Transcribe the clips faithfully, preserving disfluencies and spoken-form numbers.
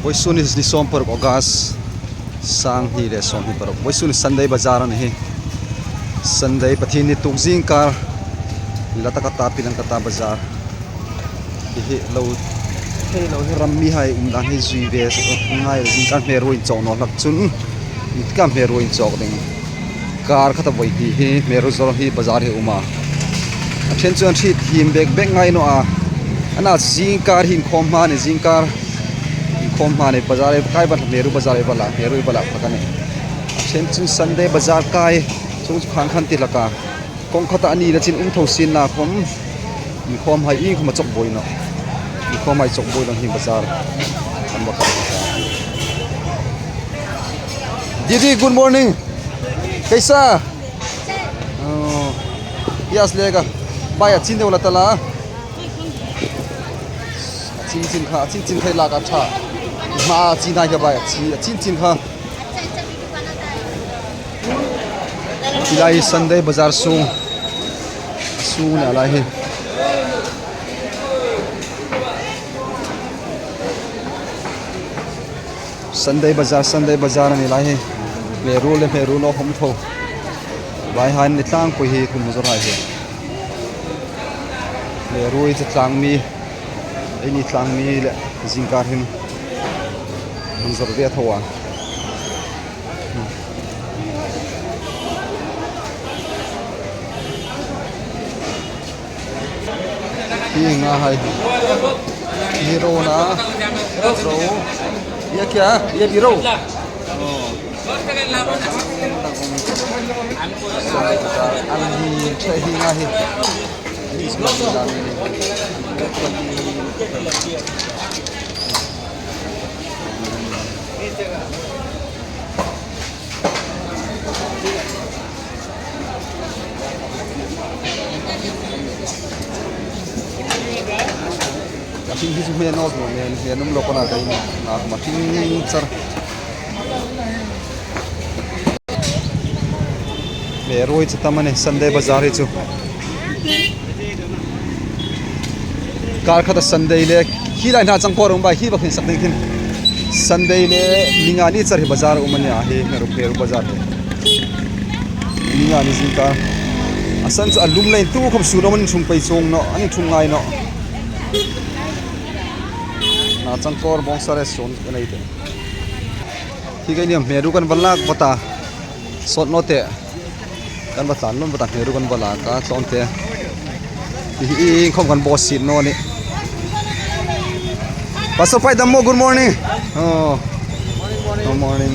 Vawisun hi ni sawm paruk August, sang hni le sawm hni paruk. Vawisun hi Sunday Bazar a ni hi. Sunday Pathienni tuk zingkar. Lata kata, Pilang kata bazar. Hi hi lo, hei lo hi ram mihai um dan hi zui ve ngai zingkar hmeruo inchawk naw hlak chun. Ka hmeruo inchawk ding. Kar khat a voi hi hi, hmeruo zawr hi bazar hi a um a. A ṭhen chu an hriet thiem bek bek ngai naw a. Ana zingkar hi inkhawm hma ni, zingkar inkhawm hma ni, bazar ei kai ban hmeruo bazar ei va la, hmeruo ei va la kha ka ni. A ṭhen chun Sunday bazar kai, chung chu khang khan ti hlak a. Kawng khata a ni la chin um tho sin la khawm. Inkhawm hai inkhawm a chawk buoi naw. Inkhawm hai chawk buoi naw hi bazar. Kan va kal. Didi, good morning. Kaisa? Oh. Yes, lega. Bai a chin deu la ta la. A chin chin kha, a chin chin khai la ka tha. Ma a chin hai ka bai a chi, a chin chin kha. Hi lai Sunday Bazar sung. Sung ni a lai hi. Sunday Bazar, Sunday Bazar a ni lai hi. Hmeruo le hmeruo naw khawm tho. Vaihai ni tlangpui hi khawm zawr hai hi. Hmeruo hi chu tlangmi. Eini tlangmi le zingkar hin an zawr ve tho a. Hi nga hai. Hi ro na. Ro. Ia kya? Ia bi ro. Oh. An hi, hi nga hi. A hring hi chu hme naw, hme, hme num lo kona ka in, na ma hring char. Hmeruo chu tam a ni, Sunday Bazar hi chu. Kar khata Sunday le, hi lai hna changkawr um bai, hi va khin sak ding khin. Sunday le, ni nga ni char hi bazar um a ni a hi, hmeruo, hmeruo bazar hi. Ni nga ni zingkar. A san chu a lum leiin tu khawm sun awm an ṭhung pei chuong naw, an ṭhung ngai naw. Na changkawr bawngsa le sun a nei te. Hi kei ni hmeruo kan va lak bawk ta. Sawt naw te. Kan va tlan nawn bawk ta, hmeruo kan va lak a, tlawm te. Hi, hi, hi, khawm kan bawsiet naw ni. Pastor Pai Dammo, good morning. Oh. Good morning.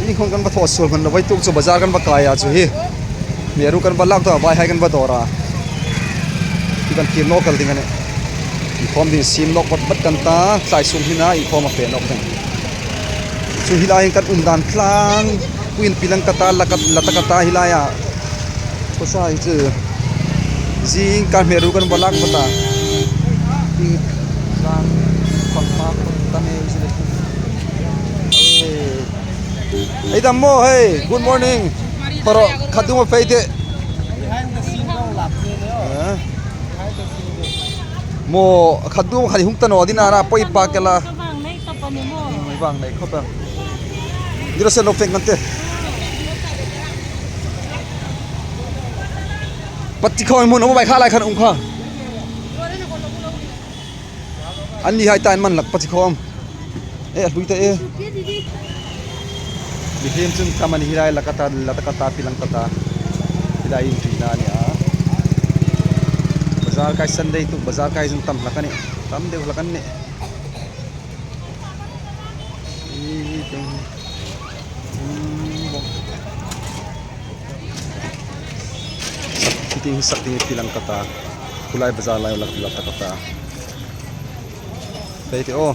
Hi khawm kan va thaw suol hman naw, vawituk chu bazar kan va kai a chu hi. Hmeruo kan va lak ta, vaihai kan va dawr a. Hi kan kir nawk kal ding a nih. Inkhawm ding siem nawk bat bat kan ta, tlai sung hin a inkhawm a fe nawk ding. Chu hi lai hin kan um dan tlang, puin Pilang kata, Laka, Lata kata hi lai a. Khawsa hi chu. Zingkar hmeruo kan va lak bawk ta. Hi tlang, khawm pa, khawm ta ne, hi chu le. Ei Dammo, hey, good morning. Paro, khadum a fei te. Eh? Maw, khadum khan hung ta naw ding a na, poi pa ke la. Ka vang nei ta pa ni maw. Hmm, vang nei khop a. Dira se lo feng kan te. Pati khawm mun, o bai kha lai khan um kha. An ni hai ta in man lak pati khawm. Eh, a hlui ta e. Mihriem chun tam a ni hi lai, Laka ta, Lata kata, Pilang kata. Hi lai in ṭina a ni a. Bazar kai Sunday tu, bazar kai zung tam hlak a nih. Tam deu hlak a nih. Hi, hi, hi. Hmm, bo. Sak, hi tieng, sak tieng Pilang kata. Khulai bazar lai Lak, Lata kata. Fei te aw.